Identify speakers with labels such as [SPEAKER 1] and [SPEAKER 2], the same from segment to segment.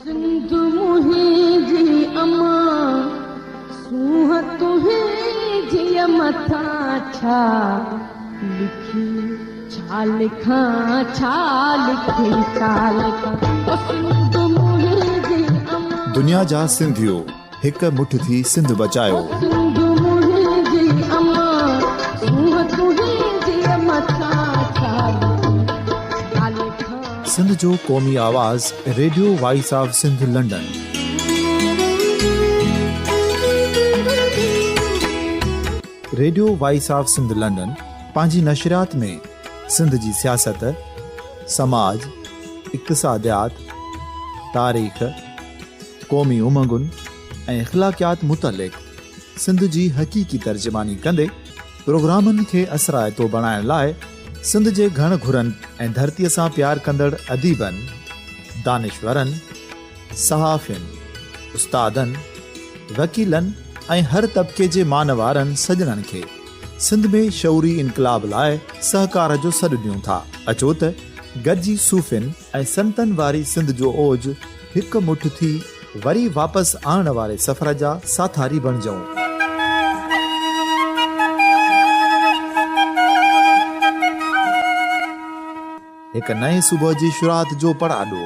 [SPEAKER 1] سنڌ منهنجي امان، سونهن تنهنجيء مٿان ڇا لکي ڇا لکان ڇا لکي ڇا لکان او سنڌ منهنجي امان.
[SPEAKER 2] دنيا جا سنڌيو هڪ مٺ ٿي سنڌ بچايو.
[SPEAKER 1] او سنڌ منهنجي امان، سونهن تنهنجيء مٿان ڇا لکي ڇا لکان.
[SPEAKER 2] سنڌ جو قومي آواز radio voice of Sindh London. Radio voice of Sindh London پنهنجي نشريات ۾ سنڌ جي سياست، سماج، اقتصاديات، تاريخ، قومي امنگن ۽ اخلاقيات متعلق سنڌ جي حقيقي ترجماني ڪندي پروگرامن کي اثرائتو بڻائڻ لاء سنڌ جي گهڻ گهرن ۽ ڌرتيء سان پيار ڪندڙ اديبن، دانشورن، صحافين، استادن، وڪيلن ۽ هر طبقي جي مان وارن سڄڻن کي سنڌ ۾ شعوري انقلاب لاء سهڪار جو سڏ ڏيون ٿا. اچو ته گڏجي صوفين ۽ سنتن واري سنڌ جو اوج هڪ مٺ ٿي وري واپس آڻڻ واري سفر جا ساٿاري بڻجون. هڪ نئين صبح جي شروعات جو پڙاڏو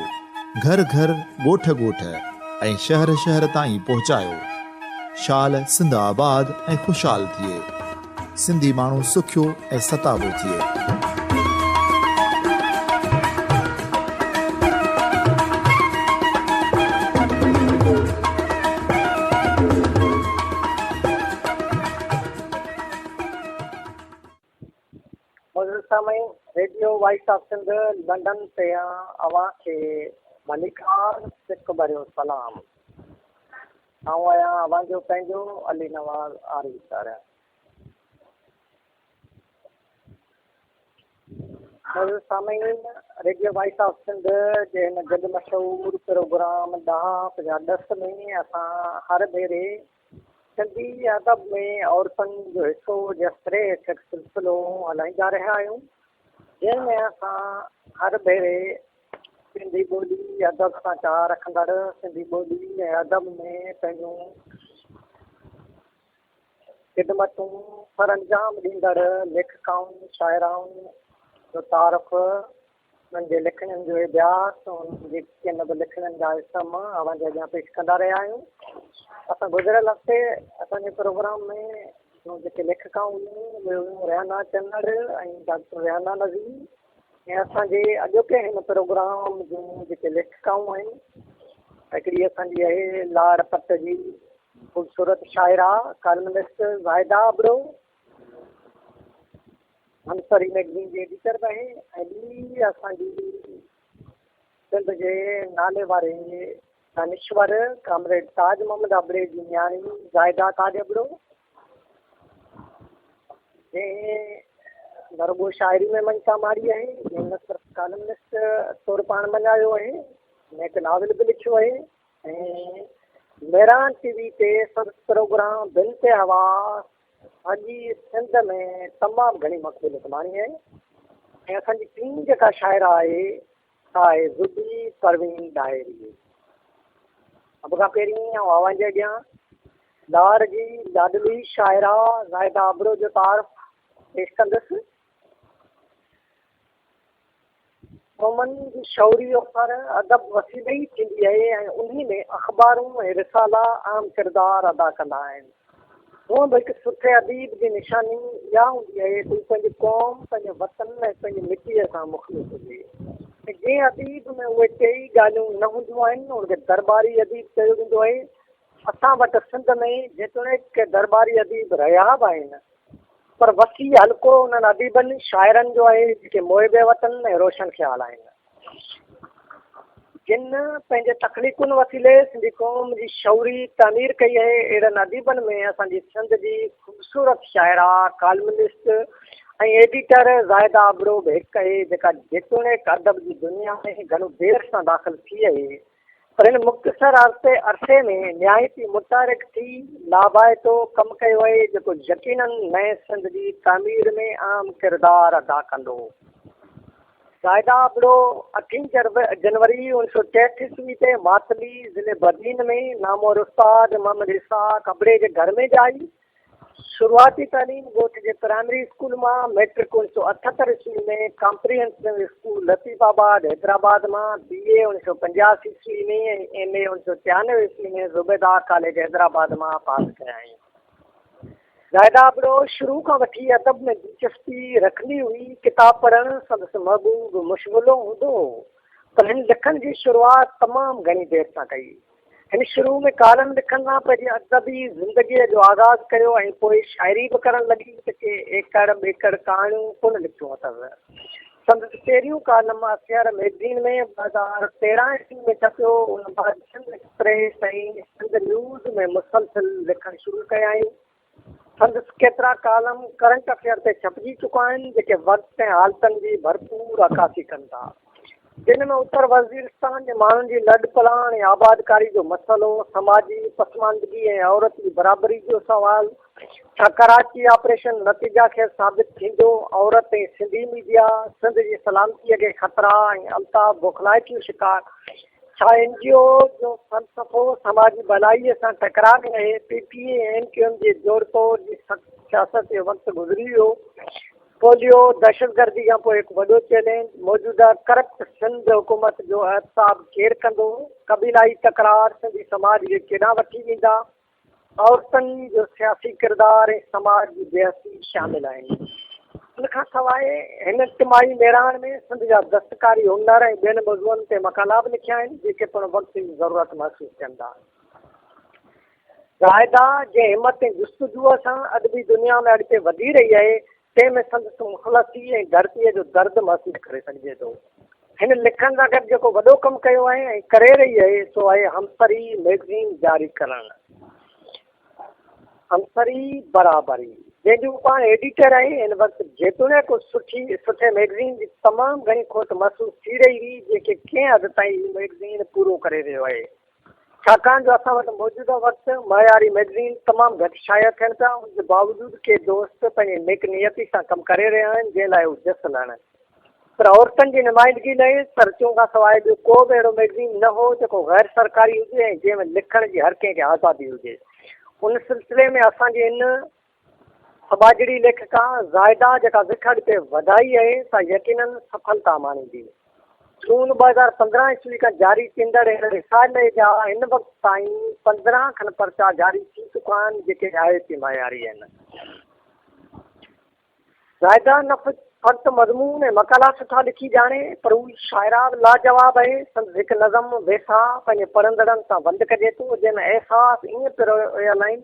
[SPEAKER 2] گهر گهر، ڳوٺ ڳوٺ ۽ شهر شهر تائين پهچايو. شال سنڌ آباد ۽ خوشحال ٿئي. سنڌي ماڻهو سکيو ۽ ستابو ٿئي.
[SPEAKER 3] معزز سامعين، radio voice of Sindh London تي اوهان کي ڀليڪار سڪ ڀريو سلام. آئون آهيان اوهان جو پنهنجو علي نواز آريسر. معزز سامعين، ريڊيو وائس آف سنڌ جي هن جڳ مشهور پروگرام ڏاهپ جا ڏس ۾ اسان هر ڀيري سنڌي ادب ۾ عورتن جو حصو جي سري هيٺ هڪ سلسلو هلائيندا رهيا آهيون، جنهن ۾ اسان هر ڀيري سنڌي ٻولي ادب سان چاهه رکندڙ سنڌي ٻولي ۽ ادب ۾ پنهنجون خدمتون سرانجام ڏيندڙ ليکڪائن، شاعرائن جو تعارف، انهن جي لکڻين جو اڀياس، انهن جي ڪن به لکڻين جا اسم اوهان جي اڳيان پيش ڪندا رهيا آهيون. اسان گذريل هفتي اسان جي پروگرام ۾ جيڪي ليکڪائون هيون اهي هيون ريحانه چنڙ ۽ ڊاڪٽر ريحانه نظير. ۽ اسان جي اڄوڪي هن پروگرام جون جيڪي ليکڪائون آهن، هڪڙي اسان جي آهي لاڙ پٽ جي خوبصورت شاعره ڪالمنسٽ زاهده ابڙو، همسري مئگزين جي ايڊيٽر به آهي ۽ ٻي اسان جي سنڌ جي نالي واري دانشور ڪامريڊ تاج محمد ابڙي جي نياڻي زاهده تاج ابڙو. جنهن نه رڳو شاعري ۾ مڃتا ماڻي آهي، جنهن نه صرف ڪالمنسٽ طور پاڻ مڃايو آهي، هن هڪ ناول به لکيو آهي ۽ مهراڻ ٽي وي تي سندس پروگرام بنت هوا سڄي سنڌ ۾ تمام گهڻي مقبوليت ماڻي آهي ۽ اسان جي ٽين جيڪا شاعره آهي سا آهي زبي پروين ڏاهري. سڀ کان پهرين آئون اوهان جي اڳيان لاڙ جي لاڏلي شاعره زاهده ابڙو جو تعارف پيش ڪندس. قومن جي شعوري اوسر ادب وسيلي ئي ٿيندي آهي ۽ انهي ۾ اخبارون ۽ رسالا اهم ڪردار ادا ڪندا آهن. هونء به هڪ سٺي اديب جي نشاني اها هوندي آهي ته هو پنهنجي قوم، پنهنجي وطن ۽ پنهنجي مٽيء سان مخلص هجي ۽ جنهن اديب ۾ اهي ٽيئي ڳالهيون نه هونديون آهن، ان کي درٻاري اديب چيو ويندو آهي. اسان وٽ سنڌ ۾ جيتوڻيڪ ڪي درٻاري اديب رهيا به آهن، پر وسيع حلقو انهن اديبن، شاعرن جو آهي، جيڪي محب وطن ۽ روشن خيال آهن، جن پنهنجي تخليقن وسيلي سنڌي قوم جي شعوري تعمير ڪئي آهي. اهڙن اديبن ۾ اسان جي سنڌ جي خوبصورت شاعره، ڪالمنسٽ ۽ ايڊيٽر زاهده ابڙو به هڪ آهي، جيڪا جيتوڻيڪ ادب جي دنيا ۾ گهڻو دير سان داخل ٿي آهي، پر هن مختصر عرصي ۾ نهايت ئي متحرڪ ٿي لاڀائتو ڪم ڪيو آهي، جيڪو يقيناً نئين سنڌ جي تعمير ۾ اهم ڪردار ادا ڪندو. زاهده ابڙو اٺين جنوري اوڻيهه سؤ ٽيهٺ عيسوي تي ماتلي، ضلعي بدين ۾ نامور استاد محمد اسحاق ابڙي جي گهر ۾ ڄائي. شروعاتي تعليم ڳوٺ جي پرائمري اسڪول مان، مئٽرڪ اوڻيهه سؤ اٺهتر عيسوي ۾ ڪامپريهنسو اسڪول لطيف آباد حيدرآباد مان، بي اي اوڻيهه سؤ پنجاسي عيسوي ۾ ۽ ايم اي اوڻيهه سؤ ٽيانوي عيسوي ۾ زبيده ڪاليج حيدرآباد مان پاس ڪيائين. زاهده ابڙو شروع کان وٺي ادب ۾ دلچسپي رکندي هئي. ڪتاب پڙهڻ سندس محبوب مشغلو هوندو هو، پر هن لکڻ جي شروعات تمام گهڻي دير سان ڪئي. هن شروع ۾ ڪالم لکڻ سان پنهنجي ادبي زندگيء جو آغاز ڪيو ۽ پوء شاعري به ڪرڻ لڳي ته ڪي ايڪڙ ٻيڪڙ ڪهاڻيون پڻ لکيون اٿس. سندس پهريون ڪالم اٿير مئگزين ۾ 2013 عيسوي ۾ ڇپيو. ان بعد سنڌ ايڪسپريس ۽ سنڌ نيوز ۾ مسلسل لکڻ شروع ڪيائين. سندس ڪيترا ڪالم ڪرنٽ افيئر تي ڇپجي چڪا آهن، جيڪي وقت ۽ حالتن جي ڀرپور عڪاسي ڪن ٿا. جن ۾ اتر وزيرستان جي ماڻهن جي لڏپلاڻ ۽ آبادڪاري جو مسئلو، سماجي پسماندگي ۽ عورت جي برابري جو سوال، ڇا ڪراچي آپريشن نتيجا خيز ثابت ٿيندو، عورت ۽ سنڌي ميڊيا، سنڌ جي سلامتي کي خطرا ۽ الطاف بوکلائٽيون شڪار، ڇا اين جي او جو فلسفو سماجي ڀلائي سان ٽڪراء ۾ آهي، P P ۽ M Q M جي جوڙ توڙ جي سخت سياست جو وقت گذري ويو. پوليو دهشتگردي کان پوء هڪ وڏو چئلينج، موجوده ڪرپٽ سنڌ حڪومت جو احتساب ڪير ڪندو؟ قبيلائي تڪرار سنڌي سماج کي ڪيڏانهن وٺي ويندا؟ عورتن جو سياسي ڪردار ۽ سماج جي بيحسي شامل آهن. ان کان سواء هن ٽماهي مهراڻ ۾ سنڌ جا دستڪاري هنر ۽ ٻين موضوعن تي مقالا به لکيا آهن، جيڪي پڻ وقت جي ضرورت محسوس ٿين ٿا. زاهده جنهن همت ۽ جستجوء سان ادبي دنيا ۾ اڳتي وڌي رهي آهي، تنهن ۾ سندس مخلصي ۽ ڌرتيء جو درد محسوس ڪري سگهجي ٿو. هن لکڻ سان گڏ جيڪو وڏو ڪم ڪيو آهي ۽ ڪري رهي آهي، سو آهي همسري مئگزين جاري ڪرڻ. همسري برابري، جنهن جي هو پاڻ ايڊيٽر آهي. هن وقت جيتوڻيڪ سٺي سٺي مئگزين جي تمام گهڻي کوٽ محسوس ٿي رهي هئي، جنهن کي ڪنهن حد تائين هي مئگزين پورو ڪري رهيو آهي. ڇاڪاڻ جو اسان وٽ موجوده وقت معياري مئگزين تمام گهٽ شايع ٿين پيا، ان جي باوجود ڪي دوست پنهنجي نيڪ نيتي سان ڪم ڪري رهيا آهن، جنهن لاء هو جس لهڻ. پر عورتن جي نمائندگي لئه سرچون کان سواء ٻيو ڪو به اهڙو مئگزين نه هو، جيڪو غير سرڪاري هجي ۽ جنهن ۾ لکڻ جي هر ڪنهن کي آزادي هجي. ان سلسلي ۾ اسان جي ان سٻاجهڙي ليکڪا زاهده جيڪا وک اڳتي وڌائي آهي سا يقينن سڦلتا ماڻيندي. جون 2015 عيسوي کان جاري ٿيندڙ هن رسالي جا هن وقت تائين 15 کن پرچا جاري ٿي چڪا آهن جيڪي نهايت ئي معياري آهن. زاهده نه فقط مضمون ۽ مقالا سٺا لکي ڄاڻي پر هو شاعره به لاجواب آهي. سندس هڪ نظم ويساهه پنهنجي پڙهندڙن سان ونڊ ڪجي ٿو جنهن ۾ احساس ائين پرويل آهن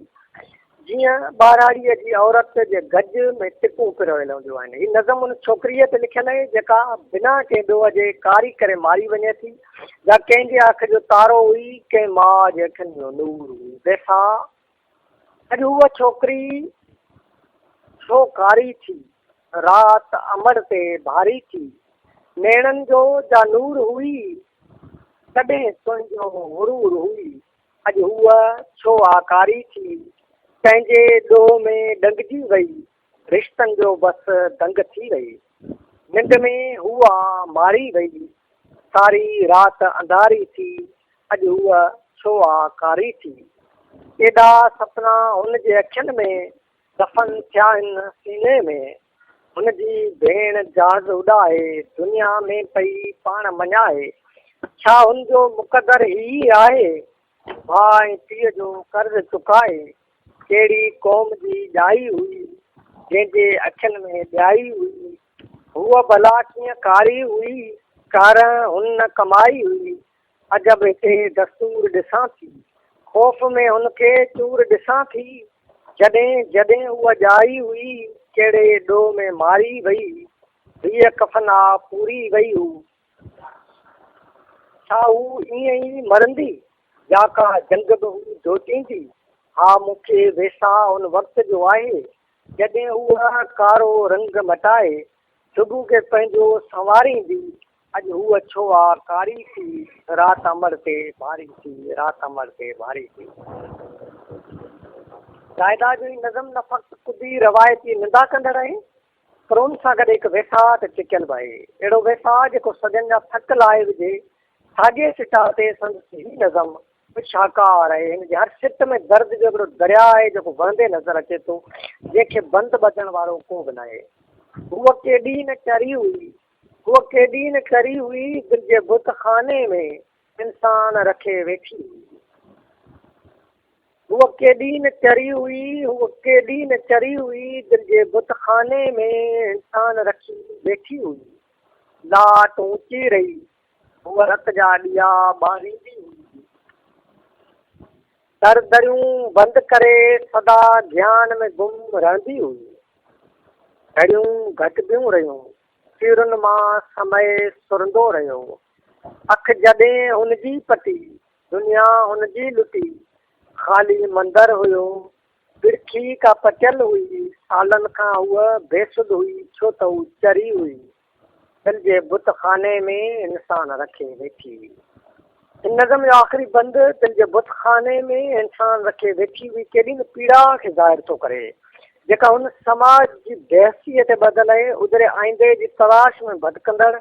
[SPEAKER 3] جيئن ٻهراڙيء جي عورت جي گج ۾ ٽڪون پرويل هونديون آهن. هي نظم ان ڇوڪريء تي لکيل آهي، جيڪا بنا ڪنهن ڏوهه جي ڪاري ڪري ماري وڃي ٿي، جا ڪنهن جي اک جو تارو هئي، ڪنهن ماء جي اکين جو نور هئي. ويساهه، اڄ هوء ڇوڪري ڇو ڪاري ٿي، رات امڙ تي ڀاري ٿي. نيڻن جو جا نور هئي، تڏهن تنهنجو غرور هئي. اڄ هوء ڇو آ ڪاري ٿي، پنهنجي ڏوهه ۾ ڏنگجي وئي، رشتن جو بس دنگ ٿي وئي. ننڊ ۾ هوء آ ماري وئي، ساري رات انڌاري ٿي، اڄ هوء ڇو آ ڪاري ٿي. ڪيڏا سپنا هن جي اکين ۾، دفن ٿيا هن سيني ۾. هن جي ڀيڻ جهاز اڏائي، دنيا ۾ پئي پاڻ مڃائي. ڇا هن جو مقدر هي ئي آهي؟ ڀاء ۽ پيء جو قرض چڪائي. ڪهڙي قوم جي ڄائي هئي، جنهن جي اکين ۾ ڏيائي هئي. هوء ڀلا ڪيئن ڪاري هئي، ڪارنهن هن نه ڪمائي هئي. عجب هتي دستور ڏسان ٿي. خوف ۾ هن کي چور ڏسان ٿي. جڏهن جڏهن هوء ڄائي هئي. ڪهڙي ڏوهه ۾ ماري وئي. هيء ڪفن آ پوري وئي هو. ڇا هو ائين ئي مرندي. يا ڪا جنگ به هو جوٽيندي. ها مون کي ويساهه ان وقت جو آهي. جڏهن هوء ڪارو رنگ مٽائي. صبح کي پنهنجو سنواريندي. اڄ هوء ڇو آ ڪاري ٿي، رات امڙ تي ڀاري ٿي، رات امڙ تي ڀاري ٿي. زاهده جو هي نظم نه فقط خودي روايتي نندا ڪندڙ آهي، پر ان سان گڏ هڪ ويساهه ته چڪيل به آهي. اهڙو ويساهه جيڪو صدين جا ٿڪ لاهي وجهي. ساڳئي سٽاء تي سندس هي نظم به شاهڪار آهي. هن جي هر سٽ ۾ درد جو هڪڙو درياء آهي جيڪو وهندي نظر اچي ٿو، جنهن کي بند ٻڌڻ وارو ڪو به ناهي. هوء ڪيڏي نه چري هئي، هوء ڪيڏي نه چري هئي، دل جي بت خاني ۾ انسان رکي ويٺي هئي. هوء ڪيڏي نه چري هئي، هوء ڪيڏي نه چري هئي، دل جي بت خاني ۾ انسان رکي ويٺي هئي. لاٽ اونچي رهي، هوء رت جا ڏيئا ٻاريندي هئي. در دريون بند ڪري سدا گيان ۾ گم رهندي هئي. گهڙيون گهٽبيون رهيون، سيرن مان سمي سرندو رهيو. اک جڏهن هن جي پٽي، دنيا هن جي لٽي. خالي مندر هيو، برکي ڪا پٽيل هئي، سالن کان هوء بي سڌ هئي، ڇو ته هو چري هئي. دل جي بت خاني ۾ انسان رکي ويٺي هئي. هن نظم جو آخري بند دل جي بت خاني ۾ انسان رکي ويٺي هئي ڪيڏي نه پيڙا کي ظاهر ٿو ڪري، جيڪا هن سماج جي بيحسيء تي ٻڌل آهي. اجري آئيندي جي تلاش ۾ ڀٽڪندڙ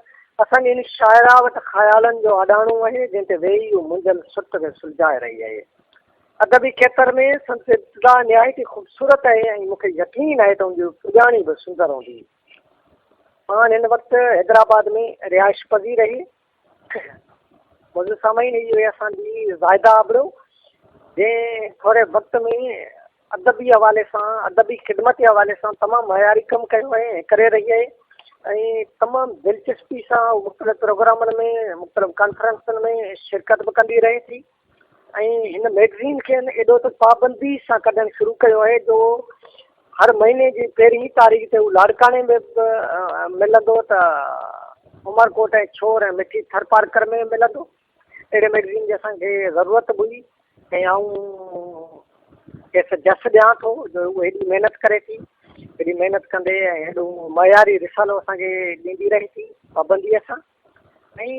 [SPEAKER 3] اسان جي هن شاعره وٽ خيالن جو آڏاڻو آهي، جنهن تي ويهي هوء منجهيل سٽ کي سلجهائي رهي آهي. ادبي کيتر ۾ سندس ابتدا نهايت ئي خوبصورت آهي ۽ مون کي يقين آهي ته ان جي پڄاڻي به سندر هوندي. پاڻ هن وقت حيدرآباد ۾ رهائش پذير آهي. معزز سامعين هي هئي اسان جي زاهده ابڙو جنهن ٿوري وقت ۾ ادبي حوالي سان ادبي خدمت جي حوالي سان تمام معياري ڪم ڪيو آهي ۽ ڪري رهي آهي ۽ تمام دلچسپي سان مختلف پروگرامن ۾ مختلف ڪانفرنسن ۾ شرڪت به ڪندي رهي ٿي ۽ هن مئگزين کي هن ايڏو ته پابندي سان ڪڍڻ شروع ڪيو آهي جو هر مهيني جي پهرين تاريخ تي هو لاڙڪاڻي ۾ به ملندو ته عمرڪوٽ ۽ ڇور ۽ مٺي ٿرپارڪر ۾ ملندو. اهڙي مئگزين جي اسان کي ضرورت به هئي ۽ آئون کيس جس ڏيان ٿو جو هو ايڏي محنت ڪري ٿي، ايڏي محنت ڪندي ۽ ايڏو معياري رسالو اسان کي ڏيندي رهي ٿي پابنديء سان. ۽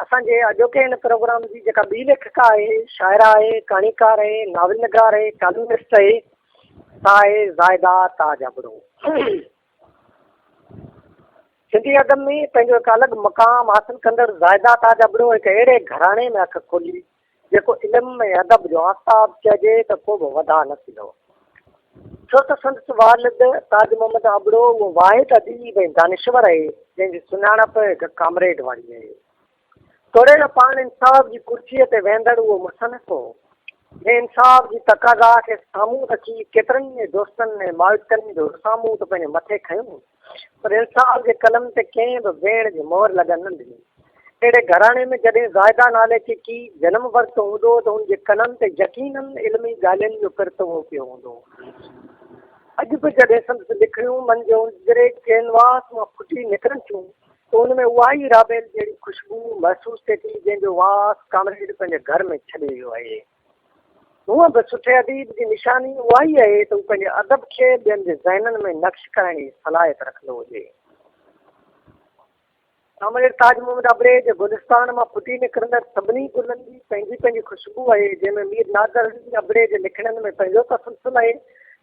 [SPEAKER 3] اسان جي اڄوڪي هن پروگرام جي جيڪا ٻي ليکڪا آهي، شاعره آهي، ڪهاڻيڪار آهي، ناول نگار آهي، ڪالمسٽ آهي، سا آهي زاهده تاج ابڙو. سنڌي ادب ۾ پنهنجو هڪ الڳ مقام حاصل ڪندڙ زاهده تاج ابڙو هڪ اهڙي گهراڻي ۾ اک کولي، جيڪو علم ۽ ادب جو آفتاب چئجي ته ڪو به وڌاء نه ٿيندو. ڇو ته سندس والد تاج محمد ابڙو اهو واحد اديب ۽ دانشور آهي، جنهن جي سڃاڻپ هڪ ڪامريڊ واري آهي. توڙي جو پاڻ انصاف جي ڪرسيء تي ويهندڙ اهو مصنف هو، جنهن انصاف جي تقاضا کي سامهون رکي ڪيترن ئي دوستن ۽ مائٽن جو رسامون ته پنهنجي مٿي کنيو، پر انصاف جي قلم تي ڪنهن به ويڻ جي مهر لڳڻ نه ڏني. اهڙي گهراڻي ۾ جڏهن زاهده نالي چڪي جنم ورتو هوندو ته ان جي ڪنن تي يقينن علمي ڳالهين جو پرتوو پيو هوندو. اڄ به جڏهن سندس لکڻيون من جي اجري ڪينواس مان ڦٽي نڪرن ٿيون ته ان ۾ اها ئي رابيل جهڙي خوشبو محسوس ٿئي ٿي جنهن جو واس ڪامريڊ پنهنجي گهر ۾ ڇڏي ويو آهي. هونء به سٺي اديب جي نشاني اها ئي آهي ته هو پنهنجي ادب کي ٻين جي ذهنن ۾ نقش ڪرائڻ جي صلاحيت رکندو هجي. ڪامريڊ تاج محمد ابڙي جي گلستان مان ڦٽي نڪرندڙ سڀني گلن جي پنهنجي پنهنجي خوشبو آهي، جنهن ۾ مير نادر علي ابڙي جي لکڻين ۾ پنهنجو تسلسل آهي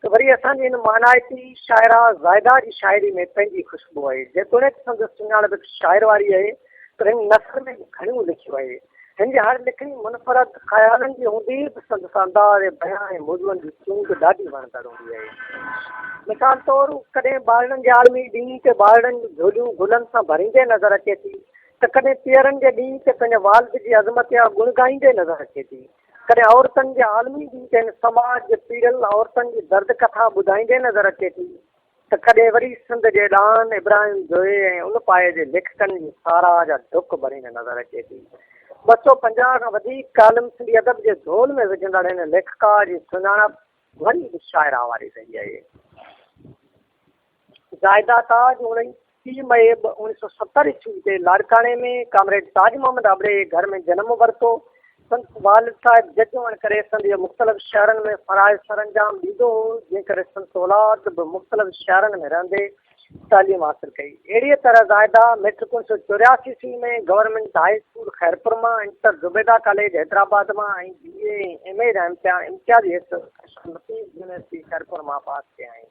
[SPEAKER 3] ته وري اسان جي هن مانائتي شاعره زاهده جي شاعري ۾ پنهنجي خوشبو آهي. جيتوڻيڪ سندس سڃاڻپ هڪ شاعر واري آهي پر هن نثر ۾ به گهڻيون لکيو آهي. هن جي هر لکڻي منفرد خيالن جي هوندي به سندس انداز بيان ۽ موضوعن جي چونڊ ڏاڍي وڻندڙ هوندي آهي. مثال طور هو ڪڏهن ٻارڙن جي عالمي ڏينهن تي ٻارڙن جون جهوليون گلن سان ڀريندي نظر اچي ٿي ته ڪڏهن پيئرن جي ڏينهن تي پنهنجي والد جي عظمت جا گڻ ڳائيندي نظر اچي ٿي. ڪڏهن عورتن جي عالمي ڏينهن تي هن سماج جي پيڙيل عورتن جي درد ڪٿا ٻڌائيندي نظر اچي ٿي. ته ڪڏهن وري سنڌ جي ڏاهن ابراهيم جويي ۽ ان پائي جي ليکڪن جي ساراهه جا ڍڪ ڀريندي نظر اچي ٿي. 250 کان وڌيڪ ڪالم سنڌي ادب جي جهول ۾ وجهندڙ هن ليکڪا جي سڃاڻپ وري به شاعره واري رهي آهي. زاهده تاج 29 مئي 1970 عيسوي تي لاڙڪاڻي ۾ ڪامريڊ تاج محمد ابڙي جي گهر ۾ جنم ورتو. سندس والد صاحب جج هئڻ ڪري سنڌ جي مختلف شهرن ۾ فرائض سرانجام ڏيندو هو، جنهن ڪري سندس اولاد به مختلف شهرن ۾ رهندي تعليم حاصل ڪئي. اهڙيء طرح زاهده مئٽرڪ 1984 عيسوي ۾ گورنمينٽ هاء اسڪول خيرپور مان، انٽر زبيده ڪاليج حيدرآباد مان ۽ بي اي ۽ ايم اي جا امتحان امتيازي حيثيت سان شاهه لطيف يونيورسٽي خيرپور مان پاس ڪيائين.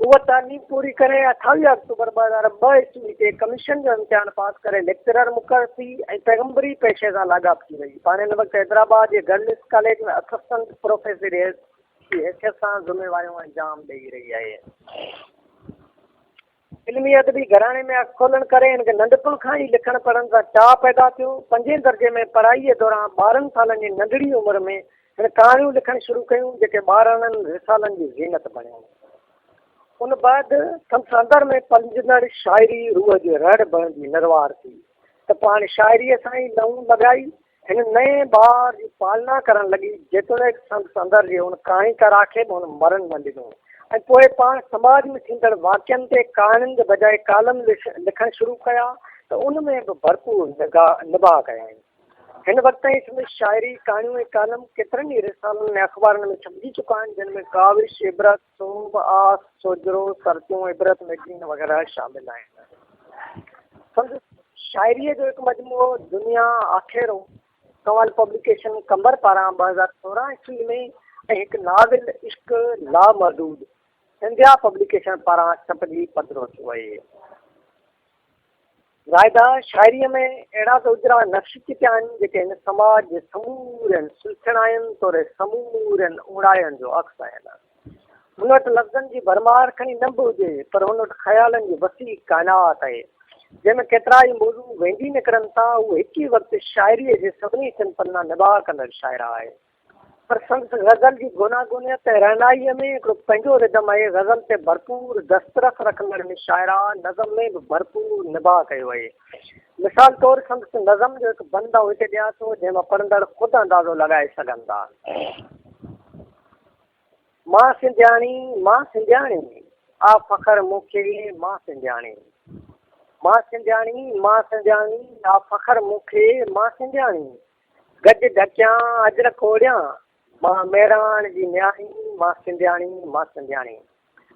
[SPEAKER 3] هوء تعليم پوري ڪري 28 آڪٽوبر 2002 عيسوي تي ڪميشن جو امتحان پاس ڪري ليڪچرر مقرر ٿي ۽ پيغمبري پيشي سان لاڳاپجي وئي. پاڻ هن وقت حيدرآباد جي گرلس ڪاليج ۾ اسسٽنٽ پروفيسر جي حيثيت سان ذميواريون انجام ڏئي رهي آهي. علمي ادبي گهراڻي ۾ اک کولڻ ڪري هن کي ننڍپڻ کان ئي لکڻ پڙهڻ سان چاهه پيدا ٿيو. پنجين درجي ۾ پڙهائيء دوران 12 سالن جي ننڍڙي عمر ۾ هن ڪهاڻيون لکڻ شروع ڪيون، جيڪي ٻاراڻن رسالن جي زينت بڻيون. ان بعد سندس اندر ۾ پلجندڙ شاعري روح جي رڙ بڻجي نروار ٿي ته پاڻ شاعريء سان ئي لئون لڳائي هن نئين ٻار جي پالنا ڪرڻ لڳي، جيتوڻيڪ سندس اندر جي ان ڪهاڻيڪار کي به هن مرڻ نه ڏنو ۽ پوء پاڻ سماج ۾ ٿيندڙ واقعن تي ڪهاڻين جي بجاء ڪالم لکڻ شروع ڪيا ته ان ۾ به ڀرپور نباهه ڪيائين. هن وقت تائين سندس شاعري، ڪهاڻيون ۽ ڪالم ڪيترن ئي رسالن ۽ اخبارن ۾ ڇپجي چڪا آهن، جن ۾ ڪاوش، عبرت، سوڀ، آس، سوجهرو، سرتيون، عبرت مئگزين وغيره شامل آهن. سندس شاعريء جو هڪ مجموعو دنيا آکيرو ڪنول پبليڪيشن قمبر پاران 2016 عيسوي ۾ ۽ هڪ ناول عشق لامحدود سنڌيا پبليڪيشن پاران ڇپجي پڌرو ٿيو آهي. زاهده شاعريء ۾ اهڙا ته اجرا نقش چٽيا آهن، جيڪي هن سماج جي سمورين سلڇڻاين توڙي سمورين اوڻاين جو عڪس آهن. هن وٽ لفظن جي ڀرمار کڻي نه به هجي، پر هن وٽ خيالن جي وسيع ڪائنات آهي، جنهن ۾ ڪيترائي موضوع ويندي نڪرن ٿا. هوء هڪ ئي وقت شاعريء جي سڀني صنفن ڏانهن نباهه ڪندڙ شاعره آهي. پر سندس غزل جي گوناگونيت ۽ رعنائيء ۾ هڪڙو پنهنجو ردم آهي. غزل تي ڀرپور دسترس رکندڙ هن شاعره نظم ۾ به ڀرپور نباهه ڪيو آهي. مثال طور سندس نظم جو هڪ بند آئون هتي ڏيان ٿو، جنهن مان پڙهندڙ خود اندازو لڳائي سگهن ٿا. مان سنڌياڻي، مان سنڌياڻي، آ فخر مون کي، مان سنڌياڻي. مان سنڌياڻي، مان سنڌياڻي، آ فخر مون کي، مان سنڌياڻي. گج ڍڪيان، اجرڪ اوڙيان، مان مهراڻ جي نياڻي، مان سنڌياڻي، مان سنڌياڻي.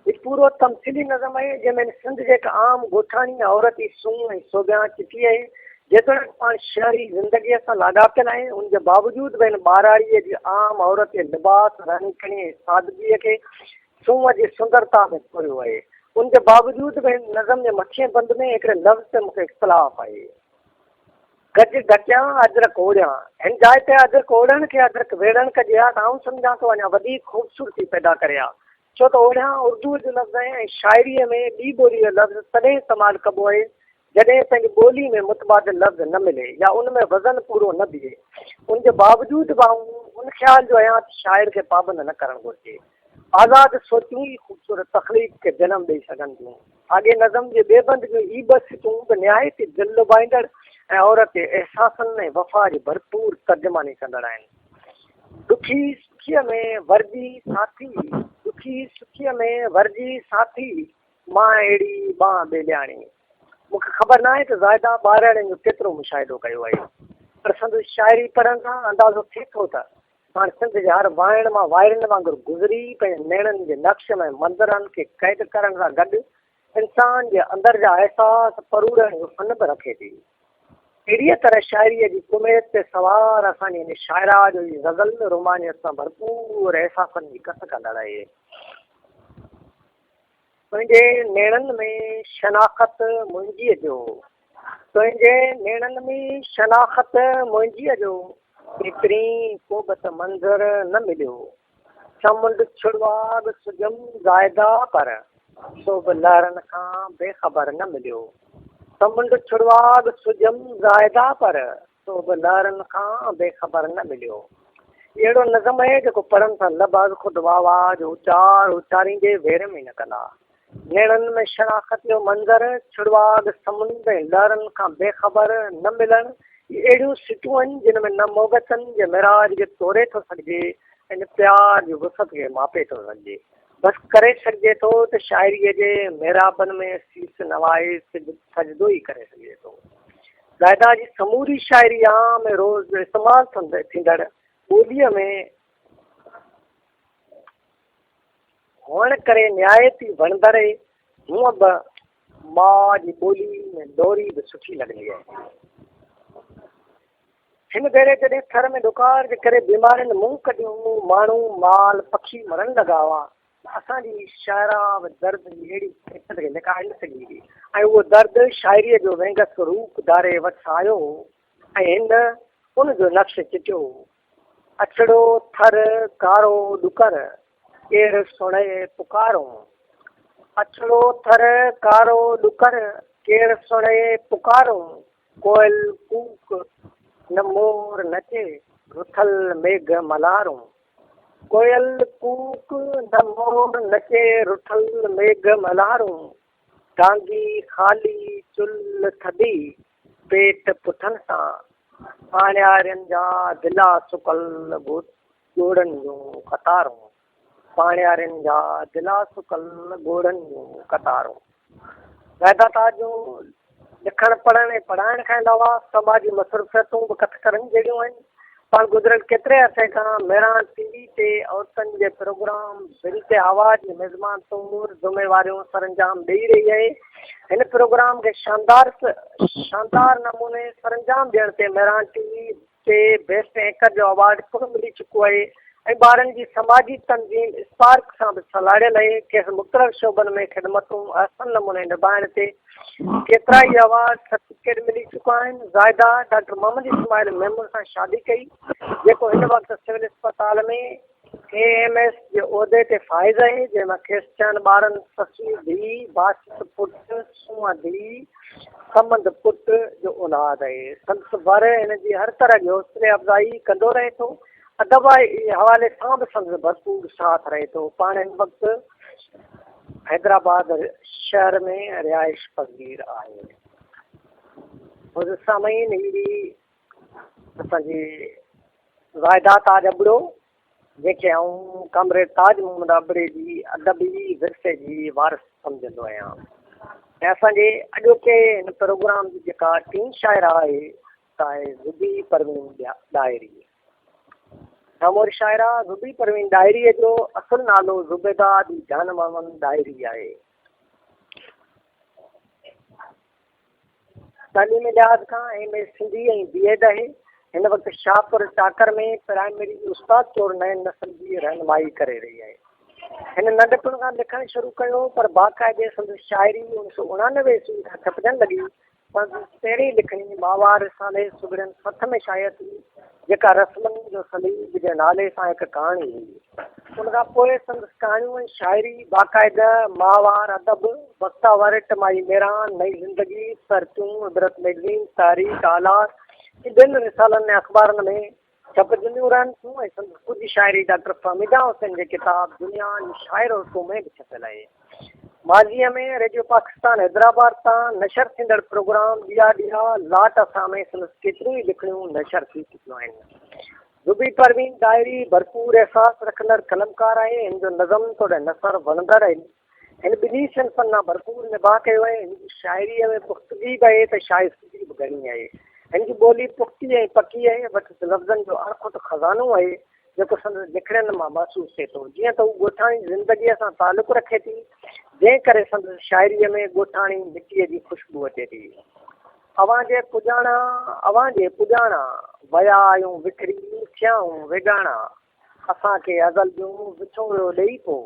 [SPEAKER 3] هي پورو تمثيلي نظم آهي، جنهن ۾ سنڌ جي هڪ عام ڳوٺاڻي عورت جي سونهن ۽ سوڀيا چٽي آهي. جيتوڻيڪ پاڻ شهري زندگيء سان لاڳاپيل آهي، ان جي باوجود به هن ٻهراڙيء جي عام عورت جي لباس، رهڻي ڪهڻي ۽ سادگيء کي سونهن جي سندرتا ۾ پوريو آهي. ان جي باوجود به هن نظم جي مٿئين بند ۾ هڪڙي لفظ تي مون کي اختلاف آهي. گج ڍڪيان، اجرڪ اوڙيان. هن جاء تي اجرڪ اوڙهڻ کي اجرڪ ويڙهڻ ڪجي ها ته آئون سمجهان ٿو اڃا وڌيڪ خوبصورتي پيدا ڪري ها. ڇو ته اوڙهيان اردوء جو لفظ آهي ۽ شاعريء ۾ ٻي ٻوليء جو لفظ تڏهن استعمال ڪبو آهي جڏهن پنهنجي ٻولي ۾ متبادل لفظ نه ملي يا ان ۾ وزن پورو نه بيهي. ان جي باوجود به آئون ان خيال جو آهيان ته شاعر کي پابند نه ڪرڻ گهرجي. آزاد سوچون ئي خوبصورت تخليق کي جنم ڏئي سگهن ٿيون. ساڳئي نظم جي ٻئي بند جون هي ٻه سٽون به نهايت ئي دل لڀائيندڙ ۽ عورت جي احساسن ۽ وفا جي ڀرپور ترجماني ڪندڙ آهن. ڏکي سکيء ۾ ورجي ساٿي، ڏکي سکيء ۾ ورجي ساٿي، مان اهڙي ٻانهن ٻيلياڻي. مون کي خبر ناهي ته زاهده ٻارڙين جو ڪيترو مشاهدو ڪيو آهي، پر سندس شاعري پڙهڻ سان اندازو ٿئي ٿو ته پاڻ سنڌ جي هر واهڻ مان وائرن وانگر گذري پنهنجي نيڻن جي نقش ۾ منظرن کي قيد ڪرڻ سان گڏ انسان جي اندر جا احساس پروڙڻ جو فن به رکي ٿي. اهڙيء طرح شاعريء جي ڪميت تي سوار اسان جي هن شاعره جو هي غزل رومانيت سان ڀرپور احساسن جي ڪس ڪندڙ آهي. تنهنجي نيڻن ۾ شناخت منهنجيء جو. تنهنجي نيڻن ۾ شناخت منهنجيء جو. ايترين ڪوبه ته منظر نه مليو. سمنڊ ڇڙواڳ سجم زاهده پر. سو به لهرن کان بي خبر نه مليو. سمنڊ ڇڙواڳ سجم زاهده پر. سو به لهرن کان بي خبر نه مليو. هي اهڙو نظم آهي جيڪو پڙهڻ سان لب از خود واهه واهه جو اچار اچاريندي ويرم ئي نه ڪندا. نيڻن ۾ شناخت جو منظر، ڇڙواڳ سمنڊ ۽ لهرن کان بي خبر نه ملڻ، هي اهڙيون سٽون آهن جن ۾ نه موڳتن جي معراج کي توري ٿو سگهجي ۽ نه پيار جي وسعت کي ماپي ٿو سگهجي. بس ڪري سگهجي ٿو ته شاعريء جي محرابن ۾ سيس نوائي سجدو ئي ڪري سگهجي ٿو. زاهده جي سموري شاعري عام ۽ روز جو استعمال ٿيندڙ ٻوليء ۾ هئڻ ڪري نهايت ئي وڻندڙ آهي. هونء به ماء جي ٻولي ۾ لوري به سٺي لڳندي آهي. هن ڀيري جڏهن ٿر ۾ ڏڪار جي ڪري بيمارين منهن ڪڍيو، ماڻهو، مال، پکي مرڻ لڳا هئا. ته اسان جي شاعره به درد جي اهڙي ڪيفيت کي لڪائي نه سگهي هئي ۽ اهو درد شاعريء جو وينگس روپ ڌاري وٽس آيو هو ۽ هن ان جو نقش چٽيو هو. اڇڙو ٿر ڪارو ڏڪر، ڪير سڻئي پڪارون. اڇڙو ٿر ڪارو ڏڪر، ڪير سڻئي پڪارون. ڪوئل ڪوڪ نه مور نچي، رٿل ميگهه ملهارون. ڪوئل ڪوڪ نه مور نچي، رٿل ميگهه ملهارون. دانگي خالي چلهه ٿڌي، پيٽ پٺن سان. پاڻيارين جا دلا سڪل ڳوڙهن جون قطارون. پاڻيارين جا دلا سڪل ڳوڙهن جون قطارون. زاهده تاج جون لکڻ پڙهڻ ۽ پڙهائڻ کان علاوه سماجي مصروفيتون به ڪٿ ڪرڻ جهڙيون آهن. پاڻ گذريل ڪيتري عرصي کان مهراڻ ٽي وي تي عورتن جي پروگرام دل تي آواز جي ميزبان طور ذميواريون سرانجام ڏئي رهي آهي. هن پروگرام کي شاندار شاندار نموني سرانجام ڏيڻ تي مهراڻ ٽي وي تي بيسٽ اينڪر جو ايوارڊ پڻ ملي چڪو آهي ۽ ٻارن جي سماجي تنظيم اسپارڪ سان به سلهاڙيل آهي. کيس مختلف شعبن ۾ خدمتون احسن نموني نڀائڻ تي ڪيترائي ايوارڊ، سرٽيفڪيٽ ملي چڪا آهن. زاهده ڊاڪٽر محمد اسماعيل ميمڻ سان شادي ڪئي، جيڪو هن وقت سول اسپتال ۾ اي ايم ايس جي عهدي تي فائز آهي، جنهن مان کيس ڇهن ٻارن سسي ڌيء، باسط پٽ، سونهن ڌيء، صمد پٽ جو اولاد آهي. سندس ور هن جي هر طرح جي حوصلي افزائي ڪندو رهي ٿو. ادب جي حوالي سان به سندس ڀرپور ساٿ رهي ٿو. پاڻ هن وقت حيدرآباد شهر ۾ رهائش پذير آهي. حضرت سامعين هي اسان جي زاهده تاج ابڙو جنهن کي آئون ڪامريڊ تاج محمد ابڙي جي ادبي ورثي جي وارث سمجهندو آهيان ۽ اسان جي اڄوڪي هن پروگرام جي جيڪا ٽين شاعره آهي سا آهي زبي پروين ڏاهري. نامور شاعره زبي پروين ڏاهريء جو اصل نالو زبيده ادي جان محمد ڏاهري آهي. تعليمي لحاظ کان M A Sindhi ۽ B Ed آهي. هن وقت شاهپور چاڪر ۾ پرائمري استاد طور نئين نسل جي رهنمائي ڪري رهي آهي. هن ننڍپڻ کان لکڻ شروع ڪيو پر باقاعدي سندس شاعري 1989 عيسوي کان ڇپجڻ لڳي. سندس پهرين لکڻي ماهوار رسالي سگهڙين سٿ ۾ شايع ٿي، جيڪا رسمن جو صليب جي نالي سان هڪ ڪهاڻي هئي. ان کان پوء سندس ڪهاڻيون ۽ شاعري باقاعده ماهوار ادب، بختاور، ٽماهي ميران، نئين زندگي، سرتيون، عبرت مئگزين، تحريڪ، آلار ۽ ٻين رسالن ۽ اخبارن ۾ ڇپجنديون رهن ٿيون ۽ سندس ڪجهه شاعري ڊاڪٽر فهميده حسين جي ڪتاب دنيا جون شاعر عورتون ۾ به ڇپيل آهي. ماضيء ۾ ريڊيو پاڪستان حيدرآباد تان نشر ٿيندڙ پروگرام ڏيئا ڏيئا لاٽ اسان ۾ سندس ڪيتريون ئي لکڻيون نشر ٿي چڪيون آهن. زبي پروين ڏاهري ڀرپور احساس رکندڙ قلمڪار آهي. هن جو نظم توڙي نثر وڻندڙ آهن. هن ٻنهي صنفن ڏانهن ڀرپور نڀاء ڪيو آهي. هن جي شاعريء ۾ پختگي به آهي ته شائستگي به گهڻي آهي. هن جي ٻولي پختي ۽ پڪي آهي. وٽس لفظن جو اڻکٽ خزانو آهي، جيڪو سندس لکڻين مان محسوس ٿئي ٿو. جيئن ته هو ڳوٺاڻي زندگيء سان تعلق رکي ٿي، جنهن ڪري سندس شاعريء ۾ ڳوٺاڻي مٽيء جي خوشبو اچي ٿي. اوهان جي پڄاڻا، اوهان جي پڄاڻا، ويا آهيون وکري، ٿيا آهيون ويڳاڻا. اسان کي ازل جو وڇوڙو ڏئي پو.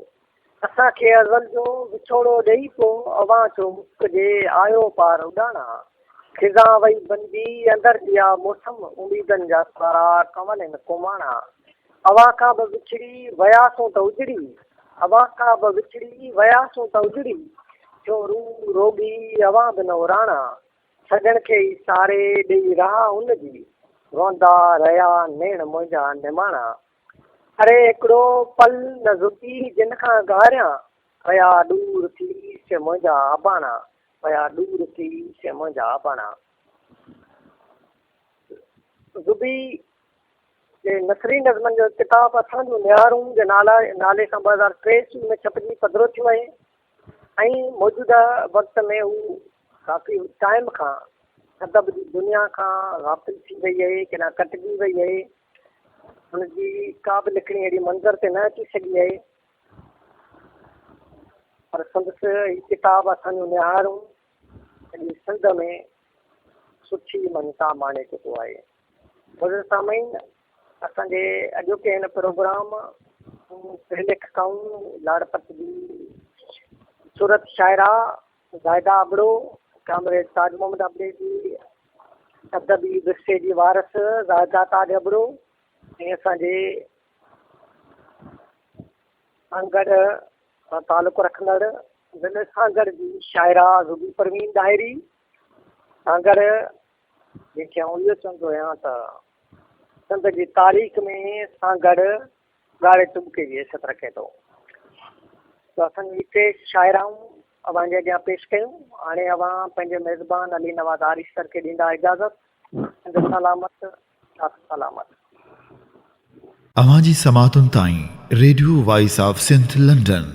[SPEAKER 3] اسان کي ازل جو وڇوڙو ڏئي پو اوهان ڇو مشڪ جي آيو پار اڏاڻا خزان وئي بنجي اندر جي آ موسم اميدن جا سارا ڪنول هن ڪوماڻا اوهان کان به وڇڙي وياسون ته اجڙي اوهان کان به وڇڙي وياسون ته اجڙي ٿيو روح روڳي اوهان به نه اراڻا سڄڻ کي ئي ساري ڏئي راهه ان جي روئندا رهيا نيڻ منهنجا نماڻا اري هڪڙو پل نه زبي جن کان گهاريان، ويا ڏور ٿي سي منهنجا اباڻا، ويا ڏور ٿي سي منهنجا اباڻا. زبي جي نثري نظمن جو ڪتاب اسان جون نهارون جي نالي سان 2003 عيسوي ۾ ڇپجي پڌرو ٿيو آهي ۽ موجوده وقت ۾ هو ڪافي ٽائيم کان ادب جي دنيا کان غافل ٿي وئي آهي، ڪيڏانهن ڪٽجي وئي آهي. هن جي ڪا به لکڻي اهڙي منظر تي نه اچي سگهي آهي پر سندس هي ڪتاب اسان جون نهارون سڄي سنڌ ۾ سٺي مڃتا ماڻي چڪو آهي. حضرت سامعين اسان جي اڄوڪي هن پروگرام ٽي ليکڪائون لاڙپت جي خوبصورت شاعره زاهده ابڙو، ڪامريڊ تاج محمد ابڙي جي ادبي ورثي جي وارث زاهده تاج ابڙو ۽ اسان جي سانگهڙ سان تعلق رکندڙ ضلعي سانگهڙ جي شاعره زوبي پروين ڏاهري. سانگهڙ جنهن کي آئون اهو چوندو آهيان ته سنڌ جي تاريخ ۾ سانگهڙ ڳاڙهي ٽٻڪي جي حيثيت رکي ٿو. ته اسان جون هي ٽي شاعرائون اوهان جي اڳيان پيش ڪيون. هاڻي اوهان پنهنجي ميزبان علي نواز آريسر کي ڏيندا اجازت. سنڌ سلامت، ساٿ سلامت.
[SPEAKER 2] اوهان جي سماعتن تائين radio voice of Sindh London.